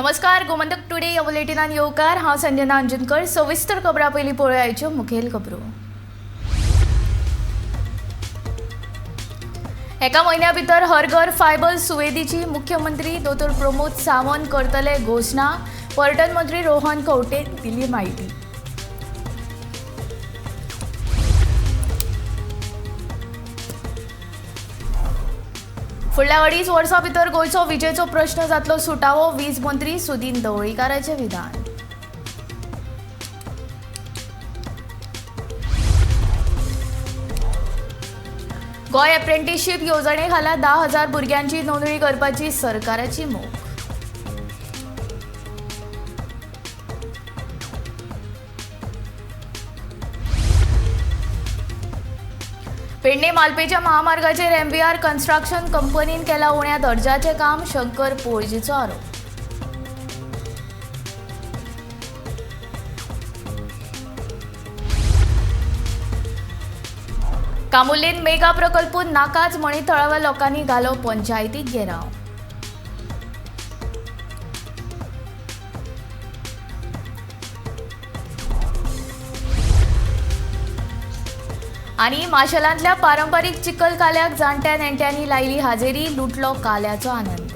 नमस्कार, गोमंतक टुडे ह्या बुलेटिनान येवकार. हांव संजना अंजनकर. सविस्तर खबरां पयलीं पळोवया मुखेल खबरो. एका म्हयन्या भितर हर घर फायबर सुवेदीची मुख्यमंत्री दोतोर प्रमोद सावंत करतले घोशणा. पर्यटन मंत्री रोहन खंवटे दिली माहिती. फुडल्या 2.5 वर्सां भितर गोंयचो विजेचो प्रश्न जातलो सुटावो, वीज मंत्री सुदीन ढवळीकाराचें विधान. गोंय अप्रेंटिसशीप येवजणे खाला 10,000 भुरग्यांची नोंदणी करपाची सरकाराची मोख. पेडणे मालपेच्या महामार्गाचेर एमव्हीआर कन्स्ट्रक्शन कंपनीन केला उण्या दर्जाचें काम, शंकर पोळजीचो आरोप. कामुर्लेन मेगा प्रकल्प नाकाच म्हणीत थळाव्या लोकांनी घालो पंचायतीक घेराव. आनी माशेलांतल्या पारंपारीक चिखल काल्याक जाणट्या नेणट्यांनी लायली हाजेरी, लुटलो काल्याचो आनंद.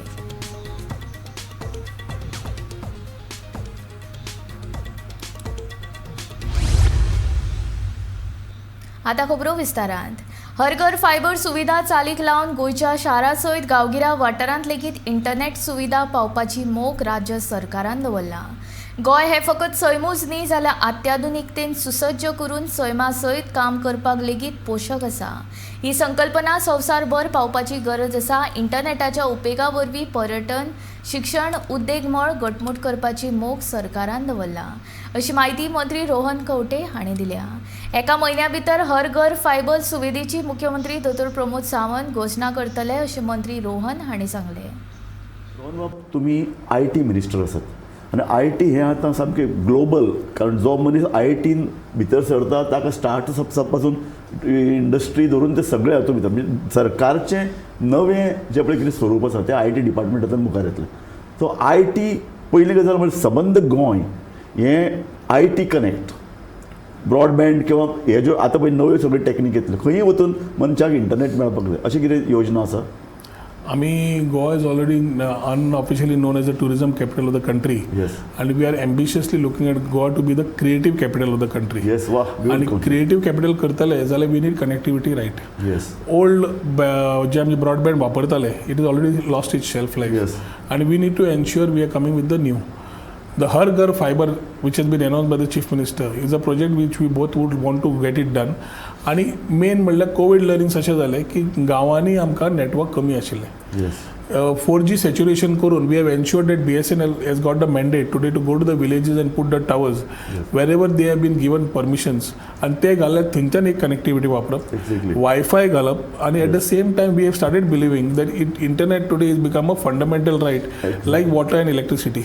आता खबरो विस्तारांत. हर घर फायबर सुविधा चालीक लावन गोंयच्या शारा सयत गांवगिऱ्या वाठारांत लेगीत इंटरनेट सुविधा पावपाची मोख राज्य सरकारान दवरला. गोंय हे फकत सैमूच न्ही जाल्यार अत्याधुनिकतेन सुसज्ज करून सैमा सयत काम करपाक लेगीत पोशक आसा. ही संकल्पना संवसारभर पावपाची गरज आसा. इंटरनेटाच्या उपेगा वरवीं पर्यटन, शिक्षण, उद्देग मळ घटमूट करपाची मोख सरकारान दवरला, अशी म्हायती मंत्री रोहन खंवटे हांणी दिल्या. एका म्हयन्या भितर हर घर फायबर सुविधेची मुख्यमंत्री दोतोर प्रमोद सावंत घोशणा करतले अशें मंत्री रोहन हांणी सांगलें. रोहन बाब, तुमी I T minister आसात आनी I T हें आतां सामकें ग्लोबल, कारण जो मनीस I tin भितर सरता ताका स्टार्टअप्सा पासून इंडस्ट्री धरून ते सगळे हातूंत भितर, म्हणजे सरकारचें नवें जें पळय कितें स्वरूप आसा तें I T डिपार्टमेंटांतल्यान मुखार येतलें. सो I T पयली गजाल म्हणजे सबंद गोंय हें I T connect, broadband किंवा हे ज्यो आतां पळय नव्यो सगळ्यो टॅक्नीक येतल्यो, खंयी वचून मनशाक इंटरनेट मेळपाक जाय, अशें कितें योजना आसा? आमी Goa is already unofficially known as the tourism capital of the country. Yes. And we are ambitiously looking at Goa to be the creative capital of the country. Yes, वा. आनी क्रिएटीव कॅपिटल करतले जाल्यार we need connectivity, right? Yes. Old जे आमी broadband वापरताले, it is already lost its shelf life. आनी we need to ensure we are coming with the new. The Har Ghar Fiber, which has been announced by the Chief Minister, is a project which we both would want to get it done. आनी main म्हणल्यार Covid learnings अशें जालें की गांवांनी आमकां network कमी आशिल्लें. येस. 4G saturation करून we have ensured that BSNL has got the mandate today to go to the villages and put the towers wherever they have been given permissions, आनी ते घाल्यार थंयच्यान एक कनेक्टिविटी वापरप, वायफाय घालप. आनी at the same time we have started believing that it internet today is become a fundamental right like water and electricity.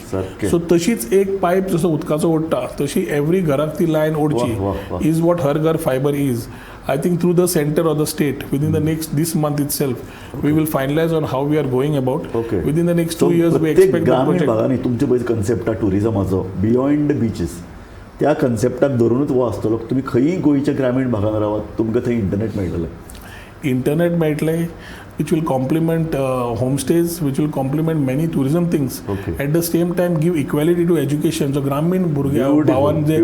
So तशीच एक pipe जसो उदकाचो ओडटा तशी एवरी घराक ती line ओडची is what Har Ghar fibre is. I think through the center or the state, within the next this month itself, we will finalize on how we are going about. Within the next 2 years, we expect the ग्रामीण project. भागांनी तुमचे पळय concept आहा टुरिजमाचो beyond बिचीस, त्या कन्सेप्टाक धरूनच हो आसतलो. तुमी खंयी गोंयच्या ग्रामीण भागान रावात, तुमकां थंय इंटरनेट मेळटलें. इंटरनेट मेळटलें, which will complement homestays, which will complement many tourism things. At the same time, give equality to education. जो ग्रामीण भुरग्या भावान जे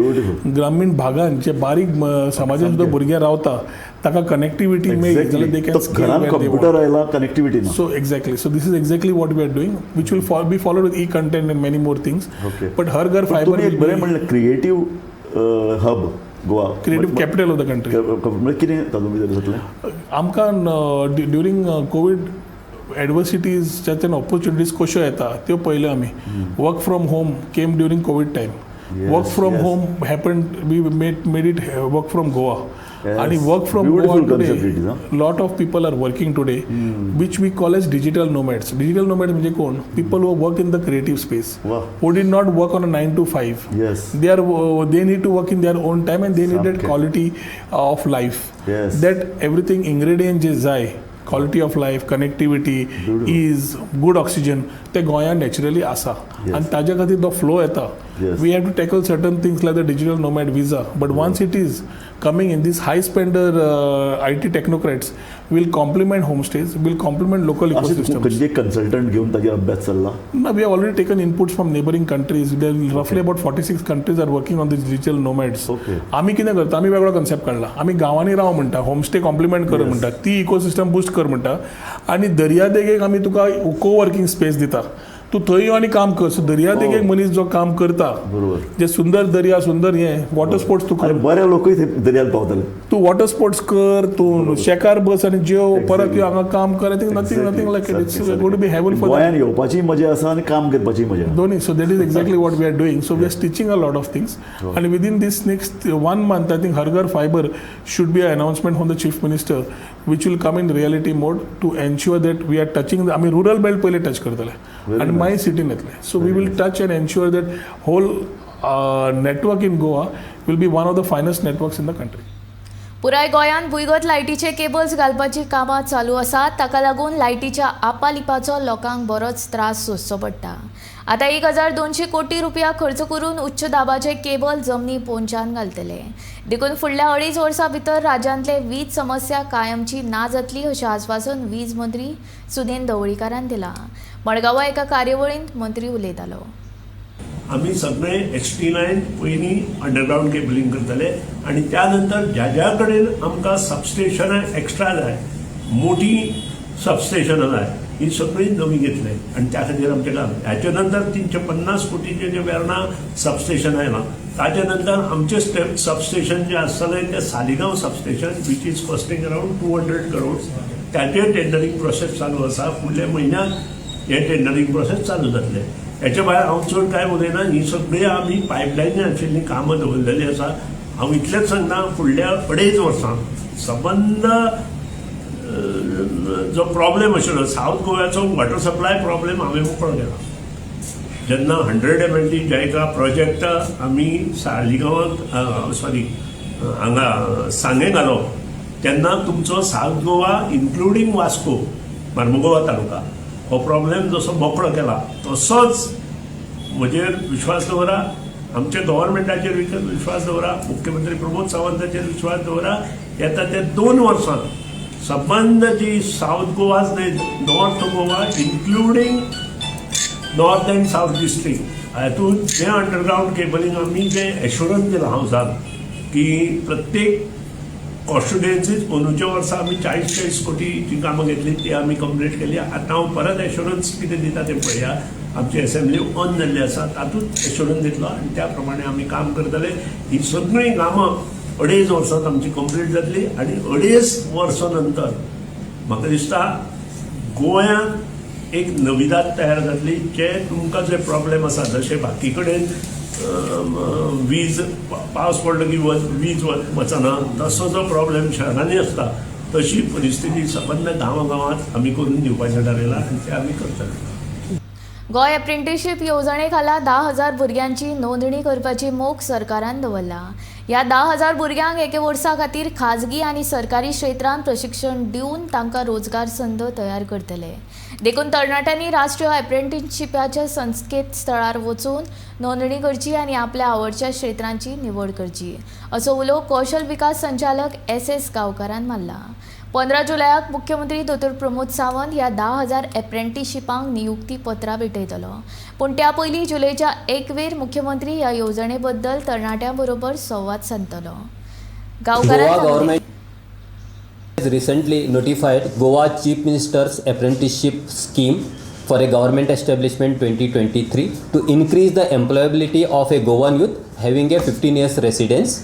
ग्रामीण भागान जे बारीक समाजान सुद्दां भुरगे रावता ताका कनेक्टिविटी मेळ्ळी जाल्यार they can घरान कंप्युटर आयला, कनेक्टिविटी ना. So exactly, so this is exactly what we are doing, which will be followed with e content and many more things. But Har Ghar fibre तुम्ही एक बरें म्हणलें, creative hub Goa, creative capital of the country. म्हणजे कितें तातूंत भितर जातलें? आमकां ड्युरींग कोवीड एडवर्सिटीजच्यान ऑपॉर्च्युनिटीज कश्यो येता त्यो पळयल्यो आमी. Work from home came during Covid time. Work from home happened, we made it work from Goa. आनी work from Goa today lot of people are working today, which we call as digital nomads. Digital nomads म्हणजे कोण? People who work in the creative space, who did not work on a 9 to 5. They need to work in their own time and they need that quality of life. That everything ingredient जे जाय Quality of life, connectivity is good, oxygen ते गोंयांत naturally आसा आनी ताज्या खातीर तो flow येता. We have to tackle certain things like the digital nomad visa, but once it is coming in, this high spender IT technocrats will complement homestays, will complement local अशें ecosystems. खंयचे consultant घेवन ताजेर अभ्यास चल्ला? No, we have already taken inputs from neighboring countries. There roughly about 46 countries are working on these digital nomads. आमी कितें करता, आमी वेगळो कन्सेप्ट काडला. आमी गांवांनी राव म्हणटा, होमस्टे कॉम्प्लिमेंट कर म्हणटा, ती इकोसिस्टम बुस्ट कर म्हणटा आनी दर्यादेगेक आमी तुका को वर्किंग स्पेस दिता. तूं थंय यो आनी काम कर. सो दर्यादेगेक मनीस जो काम करता, जे सुंदर दर्या, सुंदर हे वॉटर स्पोर्ट्स तूं कर. आनी बरे लोकूय थंय दर्यात पावतले. तूं वॉटर स्पोर्ट्स कर, तूं शेकार बस आनी जेव, परत यो हांगा काम कर. I think nothing like it. It's going to be heaven for गोंयान येवपाची मजा आसा आनी काम करपाची मजा. दोन्ही. So that is exactly what we are doing. So we are stitching a lot of things and within this next one month, I think Har Ghar Fiber should be an announcement from the Chief Minister, which will come in reality mode to ensure that we are touching. आमी rural belt पयले touch करतले आनी मागीर सिटीन येतले. So we will touch and ensure that whole network in Goa will be one of the finest networks in the country. पुराय गोंयांत भुंयगत लायटीचे केबल्स घालपाची कामां चालू आसात. ताका लागून लायटीच्या आपालिपाचो लोकांक बरोच त्रास सोंसचो पडटा. आतां 1200 कोटी रुपया खर्च करून उच्च दाबाचे केबल जमनी पोंच्यान घालतले. देखून फुडल्या 2.5 वर्सां भितर राज्यांतले वीज समस्या कायमची ना जातली, अशें आस्वासन वीज मंत्री सुदीन ढवळीकारान दिलां. मडगांवां एका कार्यावळींत मंत्री उलयतालो. आमी सगळे एच टी लायन पयलीं अंडरग्रावंड केबलिंग करतले आनी त्या नंतर ज्या ज्या कडेन आमकां सबस्टेशनां एक्स्ट्रा जाय, मोठी सबस्टेशनां जाय, ही सगळीं नवी घेतले आनी त्या खातीर आमचें काम. हाच्या नंतर 350 कोटीचें जें वेर्णा सबस्टेशन आयलां, ताच्या नंतर आमचें स्टेप सबस्टेशन जें आसतलें तें Saligao substation, which is costing around 200 crores. ताचें टेंडरींग प्रोसेस चालू आसा. फुडल्या म्हयन्याक हें टेंडरींग प्रोसेस चालू जातलें. हेच्या भायर हांव चड कांय उलयना. ही सगळी आमी पायपलायनी आशिल्लीं कामां दवरलेलीं आसा. हांव इतलेंच सांगता, फुडल्या 2.5 वर्सां सबंद जो प्रॉब्लेम आशिल्लो सावथ गोव्याचो वॉटर सप्लाय प्रॉब्लेम हांवें मोकळो केला. जेन्ना 100 MLD JICA project आमी सालिगांवांत, सॉरी, हांगा सांगें घालो, तेन्ना तुमचो सावथ गोवा इन्क्लुडींग वास्को, मार्मुगोवा तालुका हो प्रॉब्लेम जसो मोकळो केला, तसोच म्हजेर विश्वास दवरा, आमच्या गव्हर्मेंटाचेर विश्वास दवरा, मुख्यमंत्री प्रमोद सावंताचेर विश्वास दवरा. येता ते 2 वर्सां सबंद जी सावथ गोवाच न्हय, North Goa including north and south district हातूंत जें अंडरग्रावंड केबलिंग आमी जें एश्युरन्स दिलां हावजाक की प्रत्येक कॉन्स्टिट्युएन्सीत अंदूच्या वर्सा आमी 40-40 कोटीची कामां घेतली, ती आमी कंप्लीट केली. आतां हांव परत एश्युरन्स कितें दिता तें पळया. आमची एसेंब्ली ऑन जाल्ली आसा, तातूंत एश्युरन्स दितलो आनी त्या प्रमाणे आमी काम करतले. ही सगळीं कामां 2.5 वर्सांत आमची कंप्लीट जातली आनी 2.5 वर्सां नंतर म्हाका दिसता गोंयांत एक नविदाद तयार जातली. जे तुमकां जे प्रॉब्लेम आसा, जशे बाकी कडेन वीज पावस पडलो की वीज वचना, तसो जो प्रॉब्लेम शहरांनी आसता, तशी परिस्थिती सबंद गांवा गांवांत आमी करून दिवपाचें थारायलां आनी तें आमी करतले. गोंय अप्रेंटिसशीप येवजणे खाला 10,000 भुरग्यांची नोंदणी करपाची मोख सरकारान दवरला. ह्या 10,000 भुरग्यांक एके वर्सा खातीर खाजगी आनी सरकारी क्षेत्रांत प्रशिक्षण दिवन तांकां रोजगार संद तयार करतले. देखून तरणाट्यांनी राष्ट्रीय अप्रेंटिसशिपाच्या संकेत स्थळार वचून नोंदणी करची आनी आपल्या आवडच्या क्षेत्रांची निवड करची, असो उलो कौशल विकास संचालक एस एस गांवकारान मारला. 15 जुलयाक मुख्यमंत्री दोतोर प्रमोद सावंत ह्या 10,000 एप्रेंटिशिपांक नियुक्ती पत्रां भेटयतलो. पूण त्या पयलीं जुलयच्या 1 वेर मुख्यमंत्री ह्या येवजणे बद्दल तरणाट्यां बरोबर संवाद सादतलो. गांवकारान Goa सांगलें. Government has recently notified Goa Chief Minister's Apprenticeship Scheme for a government establishment 2023 to increase the employability of a Goan youth having a 15 years residence.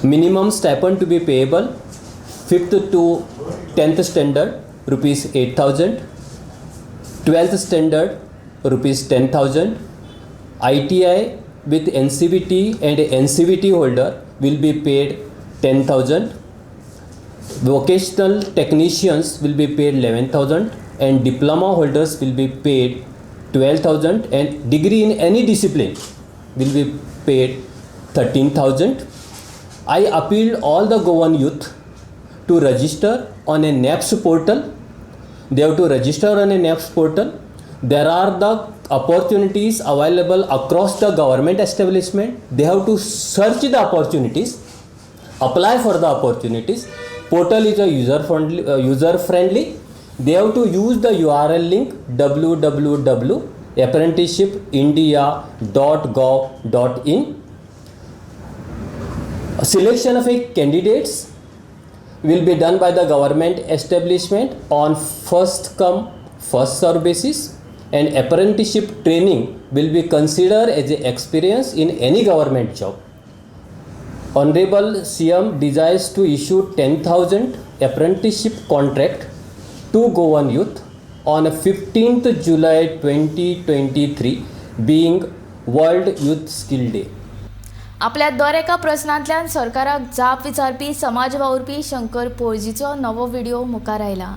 Minimum stipend to be payable 5th to 10th standard rupees 8000, 12th standard rupees 10,000, ITI with NCVT and NCVT holder will be paid 10,000, vocational technicians will be paid 11,000 and diploma holders will be paid 12,000 and degree in any discipline will be paid 13,000. I appeal all the Goan youth to register on a NEPS portal. They have to register on a NEPS portal. There are the opportunities available across the government establishment. They have to search the opportunities, apply for the opportunities. Portal is a user friendly. They have to use the URL link www.apprenticeshipindia.gov.in. Selection of a candidates will be done by the government establishment on first come first serve basis, and apprenticeship training will be considered as an experience in any government job. Honorable CM desires to issue 10,000 apprenticeship contract to Goan youth on 15th July 2023, being World Youth Skill Day. आपल्या दर एका प्रस्नांतल्यान सरकाराक जाप विचारपी समाज वावुरपी शंकर पोळजीचो नवो video मुखार आयला.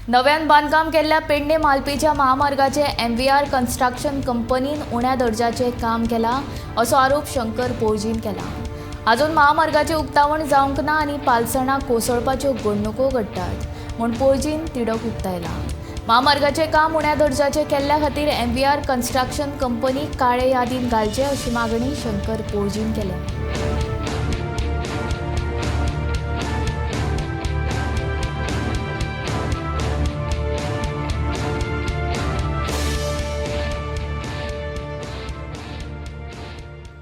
नव्यान बांदकाम केल्ल्या पेडणे मालपेच्या महामार्गाचे एमव्हीआर कन्स्ट्रक्शन कंपनीन उण्या दर्जाचें काम केलां असो आरोप शंकर पोळजीन केला. अजून महामार्गाचें उक्तावण जावंक ना आनी पालसणां कोसळपाच्यो घडणुको घडटात म्हूण पोळजीन तिडक उक्तायला. महामार्गाचें काम उण्या दर्जाचें केल्ल्या खातीर एमव्हीआर कन्स्ट्रक्शन कंपनीक काळे यादीन घालचें अशी मागणी शंकर पोळजीन केल्या.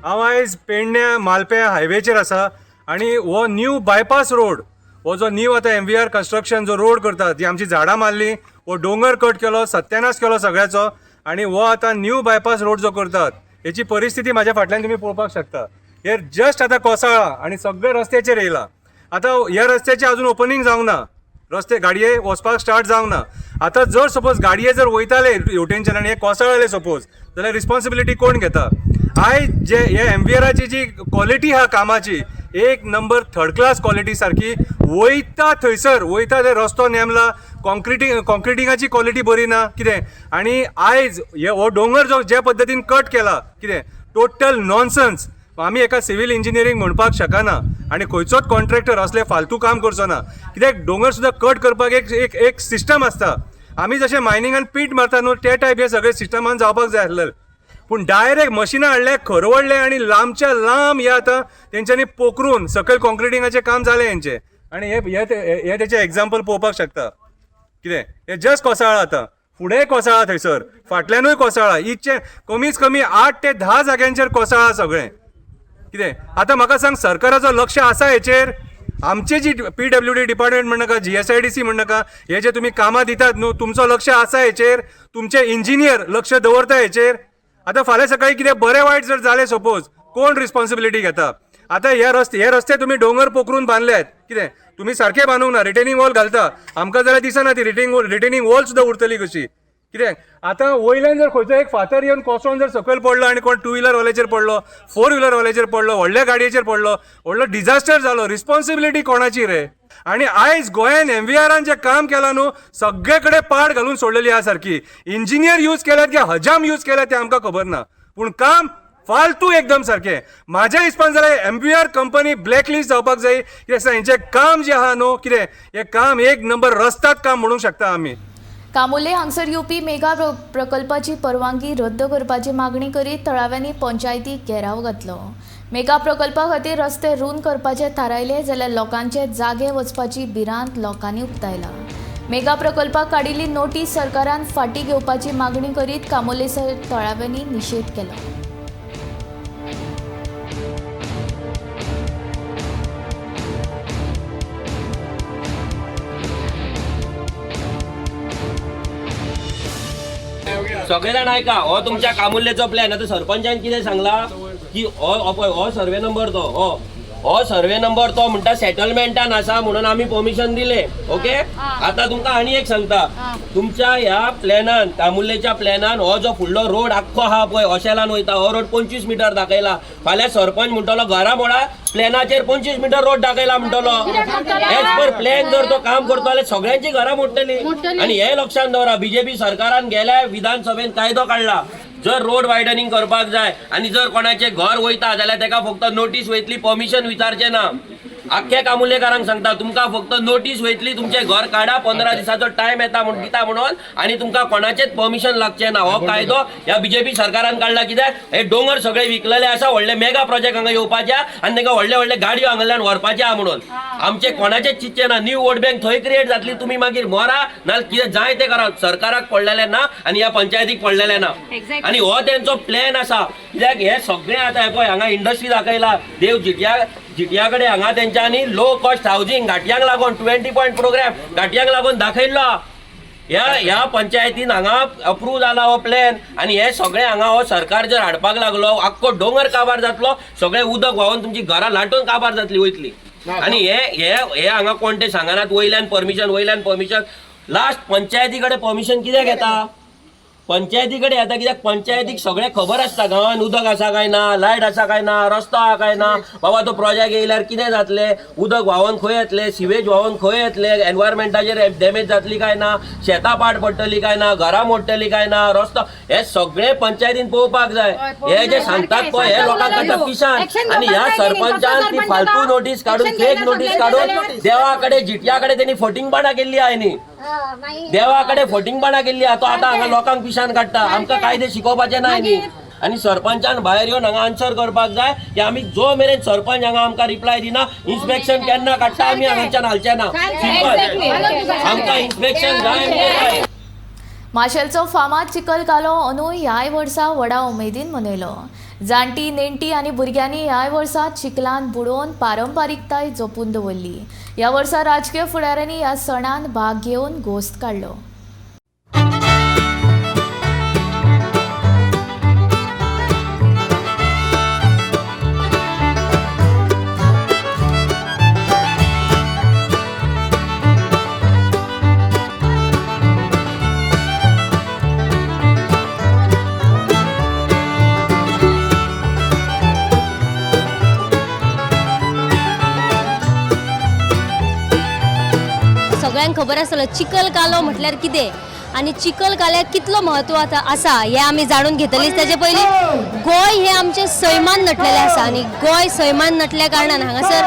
हांव आयज पेडण्या मालप्या हायवेचेर आसा आनी हो न्यू बायपास रोड, हो जो न्यू आतां एमव्हीआर कन्स्ट्रक्शन जो रोड करतात, ती आमची झाडां मारली, हो दोंगर कट केलो, सत्यानाश केलो सगळ्याचो, आनी हो आतां न्यू बायपास रोड जो करतात हेची परिस्थिती म्हाज्या फाटल्यान तुमी पळोवपाक शकता. हे जस्ट आतां कोसळ्ळा आनी सगळे रस्त्याचेर येयला. आतां ह्या रस्त्याचें अजून ओपनींग जावंक ना, रस्ते गाडये वचपाक स्टार्ट जावंक ना. आतां जर सपोज गाडये जर वयताले हेवटेनच्यान आनी हे कोसळ्ळे सपोज जाल्यार रिस्पॉन्सिबिलिटी कोण घेता? आयज जे हे एमव्हीआराची जी क्वॉलिटी आहा कामाची, एक नंबर थर्ड क्लास क्वॉलिटी सारकी वयता थंयसर वयता ते रस्तो नेमला, कॉन्क्रिटिंगाची क्वॉलिटी बरी ना कितें. आनी आयज हे हो दोंगर जो जे पद्दतीन कट केला कितें टोटल नॉनसन्स. आमी एका सिवील इंजिनियरींग म्हणपाक शकना आनी खंयचोच कॉन्ट्रॅक्टर असले फालतू काम करचो ना, कित्याक दोंगर सुद्दां कट करपाक एक एक एक सिस्टम आसता. आमी जशें मायनिंगान पीट मारता न्हू ते टायप हे सगळे सिस्टमान जावपाक जाय आसलें, पूण डायरेक्ट मशिनां हाडले, खरवडले आनी लांबच्या लांब हे आतां तेंच्यांनी पोखरून सकयल कॉन्क्रिटिंगाचें काम जालें हेंचें. आनी हे हे तेचें एग्जाम्पल पळोवपाक शकता कितें हे जस्ट कोसळ्ळा आतां, फुडेंय कोसळ्ळा थंयसर, फाटल्यानूय कोसळ्ळा, इतचें कमीच कमी 8 ते 10 जाग्यांचेर कोसळ्ळा सगळें कितें. आतां म्हाका सांग, सरकाराचो लक्ष आसा हेचेर? आमचे जी PWD department म्हणनाका, GSIDC म्हणनाका, हे जे तुमी कामां दितात न्हू, तुमचो लक्ष आसा हेचेर? तुमचे इंजिनियर लक्ष दवरता हेचेर? आतां फाल्यां सकाळीं कितें बरें वायट जर जालें सपोज, कोण रिस्पॉन्सिबिलिटी घेता? आतां हे रस्ते तुमी दोंगर पोखरून बांदल्यात कितें, तुमी सारकें बांदूंक ना, रिटेनिंग वॉल घालता, आमकां जाल्यार दिसना ती रिटेनिंग वॉल सुद्दां उरतली कशी कितें. आतां वयल्यान जर खंयचो एक फातर येवन कोसळोन जर सकयल पडलो आनी कोण टू व्हिलरवाल्याचेर पडलो, फोर व्हिलरवाल्याचेर पडलो, व्हडल्या गाडयेचेर पडलो, व्हडलो डिजास्टर जालो, रिस्पॉन्सिबिलिटी कोणाची रे? आनी आयज गोंयान एमव्हीआरान जें काम केलां न्हू, सगळे कडेन पाड घालून सोडलेली आहा सारकी. इंजिनियर यूज केल्यात की हजाम यूज केल्यात तें आमकां खबर ना, पूण काम फालतू एकदम सारकें. म्हाज्या हिसपान जाल्यार एमव्हीआर कंपनी ब्लॅकलिस्ट जावपाक जाय, कित्याक हेंचें काम जें आहा न्हू कितें, हें काम एक नंबर रस्ताद काम म्हणूंक शकता आमी. कामुले हांगसर येवपी मेगा प्रकल्पाची परवानगी रद्द करपाची मागणी करीत थळाव्यांनी पंचायतीक घेराव घातलो. मेगा प्रकल्पा खातीर रस्ते रूंद करपाचे थारायले जाल्यार लोकांचे जागे वचपाची भिरांत लोकांनी उक्तायला. मेगा प्रकल्पाक काडिल्ली नोटीस सरकारान फाटीं घेवपाची मागणी करीत कामुले सयत थळाव्यांनी निशेध केलो. सगळे जाण आयका, हो तुमच्या कामुल्लेचो प्लॅन. आतां सरपंचान कितें सांगला की हो पळय हो सर्वे नंबर तो हो सर्वे नंबर तो म्हणटा सेटलमेंटान आसा म्हणून आमी परमिशन दिले. ओके, आतां तुमकां आनी एक सांगता, तुमच्या ह्या प्लॅनान कामुल्लेच्या प्लॅनान हो जो फुडलो रोड आख्खो आहा पळय ओशेलान वयता, हो रोड 25 मिटर दाखयला. फाल्यां सरपंच म्हणटलो घरा मोडा, प्लॅनाचेर 25 मिटर रोड दाखयला म्हणटलो. एज पर प्लॅन जर तो काम करतो जाल्यार सगळ्यांची घरां मोडटली. आनी हे लक्षांत दवरा, बीजेपी सरकारान गेल्या विधानसभेन कायदो काडला, जर रोड वायडनिंग करपाक जाय आनी जर कोणाचें घर वयता जाल्यार तेका फक्त नोटीस वयतली, परमिशन विचारचें ना. आख्ख्या कामुलेकारांक सांगता, तुमकां फक्त नोटीस वयतली, तुमचें घर काडा, 15 दिसाचो टायम येता म्हूण दिता म्हणून, आनी तुमकां कोणाचेच परमिशन लागचें ना. हो कायदो ह्या बीजेपी सरकारान काडला. कित्याक हे दोंगर सगळे विकलेले आसा, व्हडले मेगा प्रोजेक्ट हांगा येवपाचे आनी तांकां व्हडले व्हडले गाडयो हांगाल्यान व्हरपाचे आहा म्हणून. आमचे कोणाचेच चिंतचें ना. न्यू वोट बँक थंय क्रिएट जातली, तुमी मागीर मरा ना कितें जाय तें करा, सरकाराक पडलेलें ना आनी ह्या पंचायतीक पडलेलें ना. आनी हो तेंचो प्लॅन आसा. कित्याक हे सगळें आतां हे पळय हांगा इंडस्ट्री दाखयला देव जिटिया कडेन हांगा तेंच्यांनी लो कॉस्ट हावजींग घाटयांक लागून 20 पॉयंट प्रोग्राम घाटयांक लागून दाखयल्लो. ह्या पंचायतीन हांगा अप्रूव जाला हो प्लॅन. आनी हे सगळें हांगा हो सरकार जर हाडपाक लागलो, आख्खो दोंगर काबार जातलो, सगळें उदक व्हांवन तुमची घरां लाटून काबार जातली वयतली. आनी हे हे हे हांगा कोण ते सांगनात, वयल्यान परमिशन वयल्यान परमिशन, लास्ट पंचायती कडेन परमिशन कित्याक येता? पंचायती कडेन येता कित्याक पंचायतीक सगळें खबर आसता, गांवांत उदक आसा काय ना, लायट आसा काय ना, रस्तो आसा काय ना, बाबा तो प्रोजेक्ट येयल्यार कितें जातलें, उदक व्हांवन खंय येतलें, सिवेज व्हांवन खंय येतलें, एनवायरमेंटाचेर डॅमेज जातली काय ना, शेतां पाड पडटली काय ना, घरां मोडटली काय ना, रस्तो, हे सगळें पंचायतीन पळोवपाक जाय. हे जे सांगतात पळय हे लोकांक काडटा पिशान. आनी ह्या सरपंचान ती फालतू नोटीस काडून, फेक नोटीस काडून देवा कडेन जिटिया कडेन तेणी फटींगपणां केल्ली आहा. न्ही, देवा कडेन फटींगपणां केल्ली आहा. तो आतां हांगा लोकांक पिशान काडटा. आमकां कायदे शिकोवपाचे ना न्ही. आनी सरपंचान भायर येवन हांगा आन्सर करपाक जाय की आमी जो मेरेन सरपंच हांगा आमकां रिप्लाय दिना, इन्स्पेक्शन केन्ना काडटा आमी हांगाच्यान हालचे ना. सिंपल, आमकां इन्स्पेक्शन जाय म्हणजे. माशेलचो फामाद चिखल कालो अंदूय ह्याय वर्सा व्हडा उमेदीन मनयलो. जाणटी नेणटी आनी भुरग्यांनी ह्याय वर्सा चिखलान बुडोवन पारंपारिकताय जपून दवरली. ह्या वर्सा राजकीय फुडाऱ्यांनी ह्या सणान भाग घेवन घोस्त काडलो. सगळ्यांक खबर आसतलो चिखल कालो म्हटल्यार कितें आनी चिखल काल्याक कितलो म्हत्व आसा हें आमी जाणून घेतलीं. ताजे पयलीं गोंय हें आमचें सैमान नटलेलें आसा आनी गोंय सैमान नटल्या कारणान हांगासर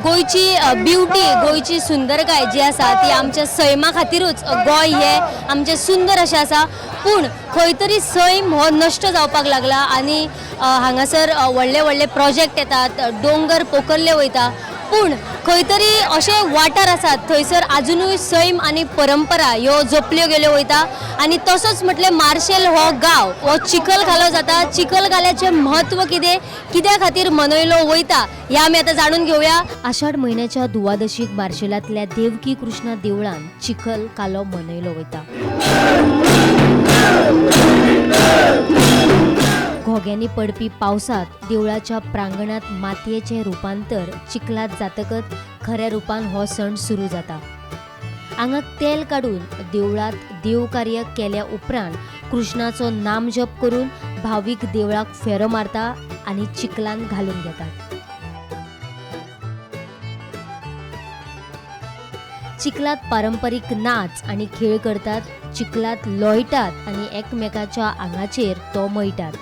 गोंयची ब्युटी, गोंयची सुंदरकाय जी आसा ती आमच्या सैमा खातीरूच गोंय हें आमचें सुंदर अशें आसा. पूण खंय तरी सैम हो नश्ट जावपाक लागला आनी हांगासर व्हडले व्हडले प्रोजेक्ट येतात, दोंगर पोखरले वयता, पूण खंय तरी अशे वाठार आसात थंयसर आजुनूय सैम आनी परंपरा ह्यो जपल्यो गेल्यो वयता. आनी तसोच म्हटल्यार मार्शेल हो गांव हो चिखल कालो जाता. चिखल काल्याचें म्हत्व कितें, कित्या खातीर मनयलो वयता हें आमी आतां जाणून घेवया. आषाढ म्हयन्याच्या दुवादशीक मार्शेलांतल्या देवकी कृष्णा देवळान चिखल कालो मनयलो वयता. घोग्यांनी पडपी पावसात देवळाच्या प्रांगणात मातयेचें रुपांतर चिखलात जातकच खऱ्या रुपान हो सण सुरू जाता. आंगाक तेल काडून देवळात देवकार्य केल्या उपरांत कृष्णाचो नामजप करून भावीक देवळाक फेरो मारता आनी चिखलान घालून घेतात. चिखलात पारंपरीक नाच आनी खेळ करतात, चिखलात लोळटात आनी एकमेकाच्या आंगाचेर तो मळटात.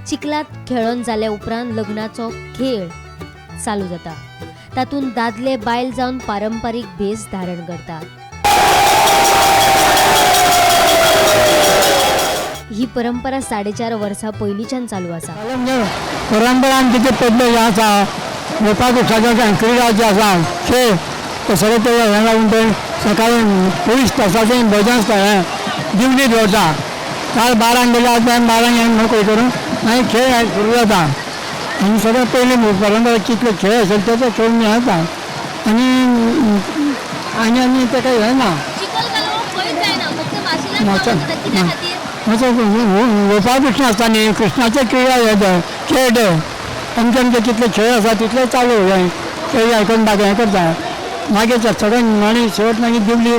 चिखलात खेळोन जाल्या उपरांत लग्नाचो खेळ चालू जाता. तातूंत दादले बायल जावन पारंपारीक भेस धारण करतात. ही परंपरा 4.5 वर्सां पयलींच्यान चालू आसा. परंपरा आमची पद्दत आसा, गोपाकृष्णाचो क्रिडा जे आसा खेळ ते सगळे ते हें लागून ते सकाळी 24 तासाचें भजन आसता, हें दिवली दवरता. काल 12 गेले, आज 12 मोकळी करून मागीर खेळ सुरू जाता. आनी सगळें पयलीं परंपरा कितले खेळ आसले तेचो खेळ हें जाता. आनी आनी आनी तेका हें ना गोपाळकृष्ण आसता न्ही, कृष्णाचे क्रिडा हे खेळ ते आमचे आमचे कितले खेळ आसा तितले चालू हे खेळ आयकून बाकी हें करता. मागीर सगळें आनी शेवट मागीर दिवली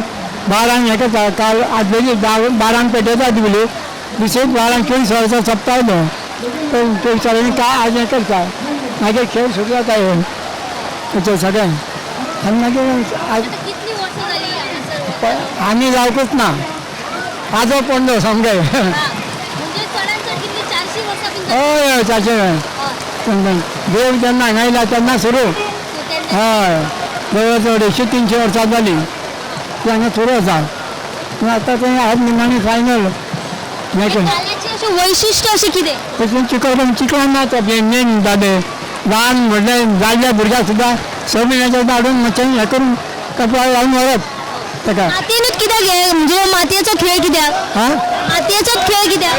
बारांक हें करता. काल आदले दीस 12 पेटयता दिवली, दुसरे 12 24 वरांचो सप्ताह तो 24 वरांनी काय आज हें करता. मागीर खेळ सुरू जाता हे तेचे सगळें. आनी मागीर आमी जावकूच ना, आजो पडलो सामकें. हय 400 देव जेन्ना हांगा येयला तेन्ना सुरू. हय, जवळ 250-300 वर्सां जालीं ती हांगा सुरू आसा. पूण आतां तें आज निमाणी फायनल. वैशिश्ट अशें कितें? तशें चिकल चिकलान ना तो मेन दादे ल्हान व्हडले जाल्ल्या भुरग्याक सुद्दां 6 म्हयन्याच्या हाडून मातशें हें करून कपडा लावन व्हरप ताका. मातयेनूच कित्याक हे म्हणजे मातयेचो खेळ कित्याक? हां, मातयेचोच खेळ कित्याक?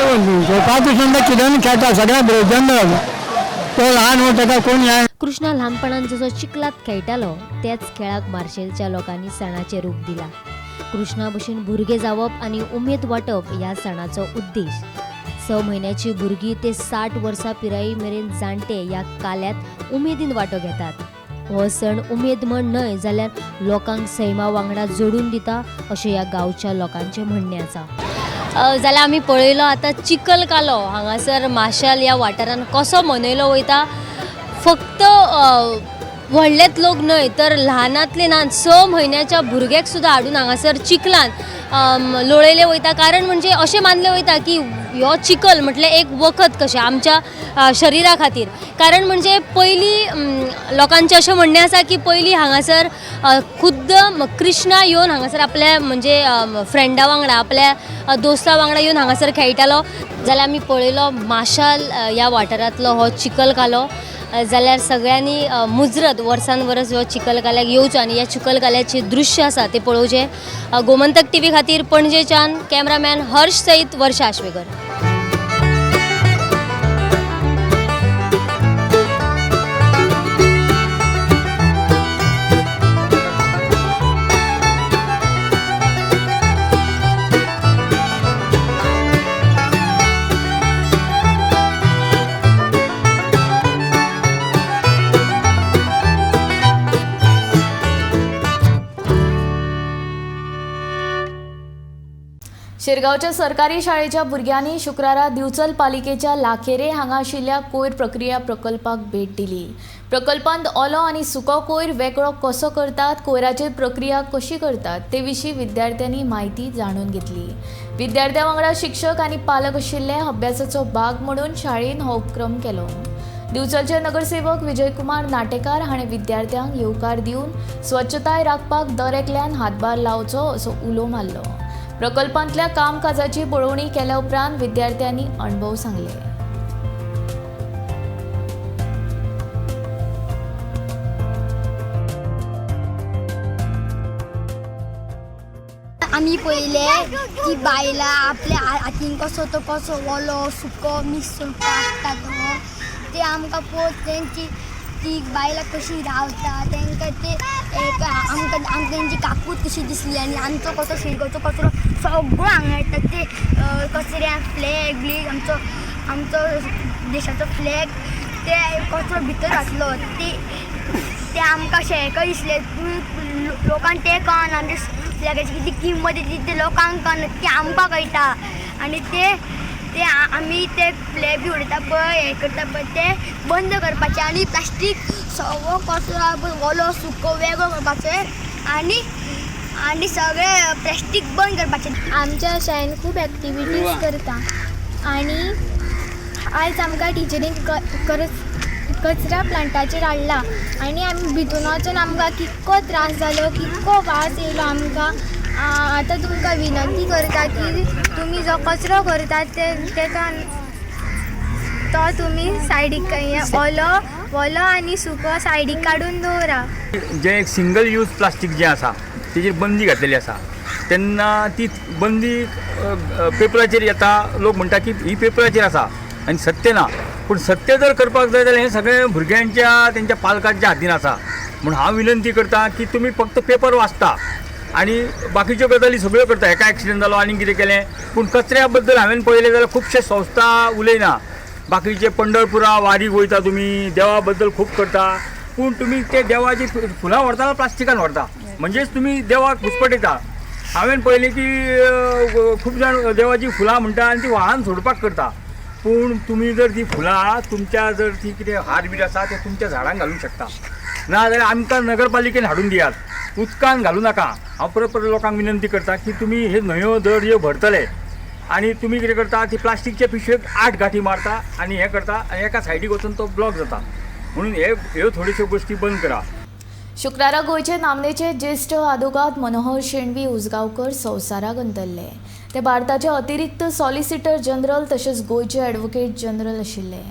गोपाळकृष्ण कितें खेळटा सगळ्या जनरल तो ल्हान हो ताका कोण हें. कृष्णा ल्हानपणान जसो चिखलांत खेळटालो त्याच खेळाक मार्शेलच्या लोकांनी सणाचें रूप दिलां. कृष्णा भशेन भुरगे जावप आनी उमेद वांटप ह्या सणाचो उद्देश. 6 म्हयन्याची भुरगीं ते 60 वर्सां पिराये मेरेन जाणटे ह्या काल्यांत उमेदीन वांटो घेतात. हो सण उमेद म्हण न्हय जाल्यार लोकांक सैमा वांगडा जोडून दिता अशें ह्या गांवच्या लोकांचें म्हणणें आसा. जाल्यार आमी पळयलो आतां चिखल कालो हांगासर माशेल ह्या वाठारांत कसो मनयलो वयता. फक्त व्हडलेच लोक न्हय तर ल्हानांतले ल्हान 6 म्हयन्याच्या भुरग्याक सुद्दां हाडून हांगासर चिखलान लोळयले वयता. कारण म्हणजे अशें मानलें वयता की हो चिखल म्हटल्यार एक वखद कशें आमच्या शरिरा खातीर. कारण म्हणजे पयलीं लोकांचें अशें म्हणणें आसा की पयलीं हांगासर खुद्द कृष्णा येवन हांगासर आपल्या म्हणजे फ्रेंडा वांगडा आपल्या दोस्ता वांगडा येवन हांगासर खेळटालो. जाल्यार आमी पळयलो माशेल ह्या वाठारांतलो हो चिखल कालो. जाल्यार सगळ्यांनी मुजरत वर्सान वर्स हो चिखल काल्याक येवचो आनी ह्या चिखल काल्याचें दृश्य आसा तें पळोवचें. गोमंतक टीव्ही खातीर पणजेच्यान कॅमेरामॅन हर्ष सयत वर्षा आश्वेकर. शिरगांवच्या सरकारी शाळेच्या भुरग्यांनी शुक्रारा दिवचल पालिकेच्या लाखेरे हांगा आशिल्ल्या कोयर प्रक्रिया प्रकल्पाक भेट दिली. प्रकल्पांत ओलो आनी सुको कोयर वेगळो कसो करतात, कोयराचेर प्रक्रिया कशी करतात ते विशीं विद्यार्थ्यांनी म्हायती जाणून घेतली. विद्यार्थ्यां वांगडा शिक्षक आनी पालक आशिल्ले अभ्यासाचो भाग म्हणून शाळेन हो उपक्रम केलो. दिवचलचे नगरसेवक विजयकुमार नाटेकार हाणें विद्यार्थ्यांक येवकार दिवन स्वच्छताय राखपाक दर एकल्यान हातभार लावचो असो उलो मारलो. प्रकल्पांतल्या कामकाजाची पळोवणी केल्या उपरांत विद्यार्थ्यांनी अणभव सांगले. आमी पळयले की बायलां आपल्या हातीन कसो तो कसो ओलो सुको मिक्स करून काडटा तो ते आमकां पळोवन तेंची ती बायलां कशी रावता तेंकां ते आमकां आमकां तेंची काकूत कशी दिसली. आनी आमचो कसो शिरगांवचो कचरो सगळो हांगा येता ते कचऱ्यान फ्लॅग ब्लीग आमचो आमचो देशाचो फ्लॅग ते कचरो भितर घातलो ते ते आमकां अशें हेका दिसलें. लोकांक तें कळना आमच्या फ्लॅगाची कितली किंमत येता ते लोकांक कळना, ती आमकां कळटा. आनी ते ते आमी ते फ्लॅग बी उडयता पळय हें करता पळय ते बंद करपाचें. आनी प्लास्टीक सगळो कचरो पळय ओलो सुको वेगळो करपाचें आनी आनी सगळें प्लास्टीक बंद करपाचें. आमच्या शाळेन खूब एक्टिविटीज करता आनी आयज आमकां टिचरीन कचरा प्लांटाचेर हाडला आनी आमी भितून वचून आमकां कितको त्रास जालो, कितको वास येयलो आमकां. आतां तुमकां विनंती करता की तुमी जो कचरो करतात तेका तो तुमी सायडीक ओलो ओलो आनी सुको सायडीक काडून दवरा. जें एक सिंगल यूज प्लास्टीक जें आसा तेजेर बंदी घातलेली आसा तेन्ना ती बंदी पेपराचेर येता. लोक म्हणटा की ही पेपराचेर आसा आनी सत्य ना, पूण सत्य जर करपाक जाय जाल्यार हें सगळें भुरग्यांच्या तेंच्या पालकांच्या हातीन आसा. म्हूण हांव विनंती करता की तुमी फक्त पेपर वाचता आनी बाकीच्यो गजाली सगळ्यो करता. हेका एक्सिडंट जालो आनी कितें केलें, पूण कचऱ्या बद्दल हांवें पळयलें जाल्यार खुबशे संस्था उलयना. बाकीचे पंढरपुरा वारीक वयता तुमी, देवा बद्दल खूब करता, पूण तुमी ते देवाची फुलां व्हरता प्लास्टिकान व्हरता, म्हणजेच तुमी देवाक घुसपटयता. हांवें पळयलें की खूब जाण देवाची फुलां म्हणटा आनी ती वाहन सोडपाक करता, पूण तुमी जर ती फुलां तुमच्या जर ती कितें हार बीर आसा ते तुमच्या झाडांक घालूंक शकता, ना जाल्यार आमकां नगरपालिकेन हाडून दियात, उदकान घालूं नाका. हांव परत परत लोकांक विनंती करता की तुमी हे न्हंयो दर्यो भरतले आनी तुमी कितें करता ती प्लास्टिकच्या पिशवेक 8 गांठी मारता आनी हें करता आनी एका सायडीक वचून तो ब्लॉक जाता. म्हणून हे ह्यो थोड्योश्यो गोश्टी बंद करा. शुक्रारा गोंयचे नामनेचे ज्येश्ठ आदोगाद मनोहर शेणवी उसगांवकर संवसाराक अंतरले. ते भारताचे अतिरिक्त सॉलिसिटर जनरल तशेंच गोंयचे ॲडव्होकेट जनरल आशिल्ले.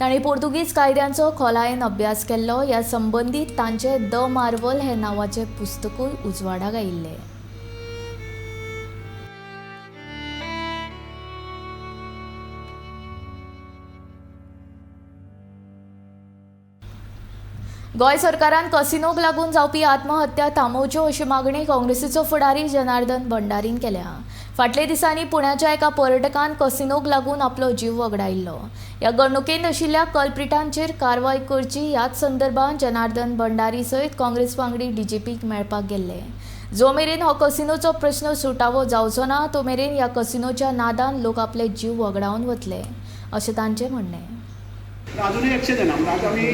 तांणी पोर्तुगीज कायद्यांचो खोलायेन अभ्यास केल्लो. ह्या संबंदीत तांचे the Marvel हे नांवाचें पुस्तकूय उजवाडाक आयिल्लें. गोंय सरकारान कसिनोक लागून जावपी आत्महत्या थांबोवच्यो अशी मागणी काँग्रेसीचो फुडारी जनार्दन भंडारीन केल्या. फाटल्या दिसांनी पुण्याच्या एका पर्यटकान कसिनोक लागून आपलो जीव वगडायिल्लो. ह्या घडणुकेंत आशिल्ल्या कल्प्रिटांचेर कारवाय करची ह्याच संदर्भात जनार्दन भंडारी सयत काँग्रेस वांगडी डीजीपीक मेळपाक गेल्ले. जो मेरेन हो कसिनोचो प्रश्न सुटावो जावचो ना तो मेरेन ह्या कसिनोच्या नादान लोक आपले जीव वगडावन वतले अशें तांचें म्हणणें. अजूनही एक्शन जायना. म्हणजे आतां आमी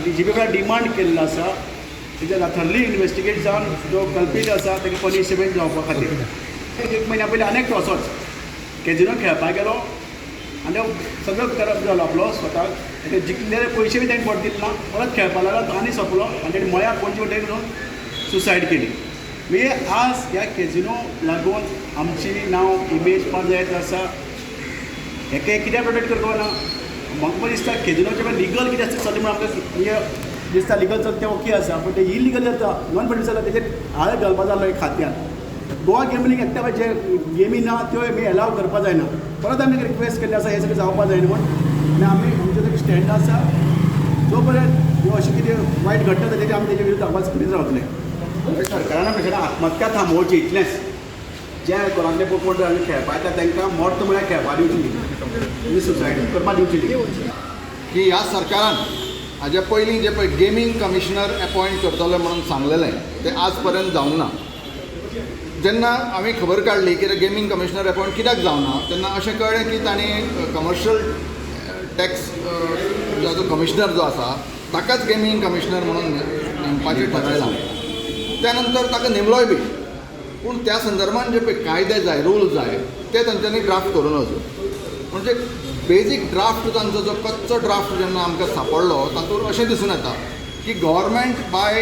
डीजीपी कडेन डिमांड केल्लो आसा तेजेर थरली इन्वेस्टिगेट जावन जो कल्पीट आसा तेका पनिशमेंट जावपा खातीर. एक म्हयन्या पयलीं आनी असोच कॅजिनो खेळपाक गेलो आनी सगळो करप जालो आपलो स्वताक, तेका जिखलेले पयशे बी ताणें परत दिले ना, परत खेळपाक लागलो तो आनी सोंपलो आनी तेणी मळ्याक पणजे वटेन घेवन सुसायड केली. म्हणजे आज ह्या कॅजिनो लागून आमची नांव इमेज पाड जायत आसा. हेका कित्याक प्रोटेक्ट करपा ना? म्हाका दिसता कॅजिनोचें पळय लिगल कितें आसता चलता म्हणून आमकां म्हणजे दिसता लिगल चलता तें ओके आसा, पूण तें इलिगल जाता नॉन पॉलिटिकल जाता तेजेर आळ घालपा जाय खात्यान. गोवा गॅम्बलिंग एक्टा जे गेमी ना त्यो आमी एलाव करपा जायना. परत आमी रिक्वेस्ट केल्ली आसा हें सगळें जावपा जायना म्हूण. आनी आमी आमचो जो स्टँड आसा जो पर्यंत ह्यो अशें कितें वायट घडटा तेजेर आमी तेजे विरुद्ध आवाज करीत रावतले. सरकारान पेशा आत्महत्या थांबोवची इतलेंच. जे घरांतले कोण आमी खेळपा येता तांकां मर्त म्हळ्यार खेळपा दिवची न्ही, सुसायड करपा दिवची न्ही. की ह्या सरकारान हाजे पयलीं जे पळय गेमींग कमिशनर एपॉयंट करतले म्हणून सांगलेलें तें आज पर्यंत जावंक ना. जेन्ना हांवें खबर काडली की गेमींग कमिशनर एपॉयंट कित्याक जावना तेन्ना अशें कळ्ळें की तांणी कमर्शियल टॅक्स जो कमिशनर जो आसा ताकाच गेमींग कमिशनर म्हणून नेमपाचें थारायलां. त्या नंतर ताका नेमलोय बी, पूण त्या संदर्भान जे पळय कायदे जाय, रूल जाय ते तांच्यांनी ड्राफ्ट करूं नजो. म्हणजे बेजीक ड्राफ्ट तांचो जो कच्चो ड्राफ्ट जेन्ना आमकां सांपडलो तातूंत अशें दिसून येता की government by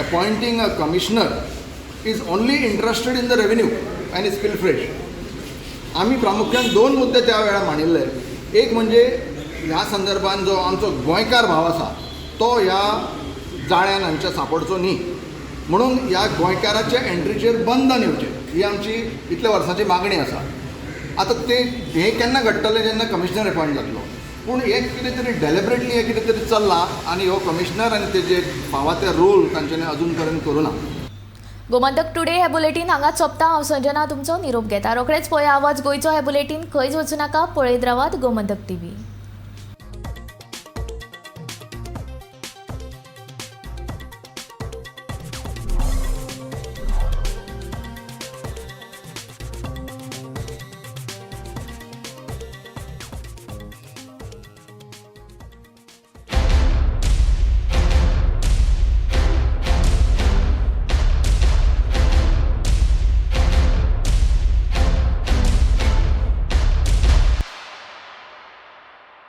appointing a commissioner is only interested in the revenue and is pilferage. आमी प्रामुख्यान दोन मुद्दे त्या वेळार मांडिल्ले. एक म्हणजे ह्या संदर्भान जो आमचो गोंयकार भाव आसा तो ह्या जाळ्यान हांच्या सांपडचो न्ही म्हणून ह्या गोंयकाराच्या एंट्रीचेर बंधन येवचें ही आमची इतल्या वर्सांची मागणी आसा. आतां तें हें केन्ना घडटलें जेन्ना कमिशनर एपॉयंट जातलो. पूण हें कितें तरी डेलिबरेटली हें कितें तरी चल्लां आनी हो कमिशनर आनी तेजे फावा ते रोल तांच्यांनी अजून पर्यंत करूं ना. गोमंतक टुडे हे बुलेटीन हांगाच सोंपता. हांव संजना तुमचो निरोप घेता. रोखडेच पळय आवाज गोंयचो हे बुलेटीन. खंयच वचूं नाका, पळयत रावात गोमंतक टीव्ही.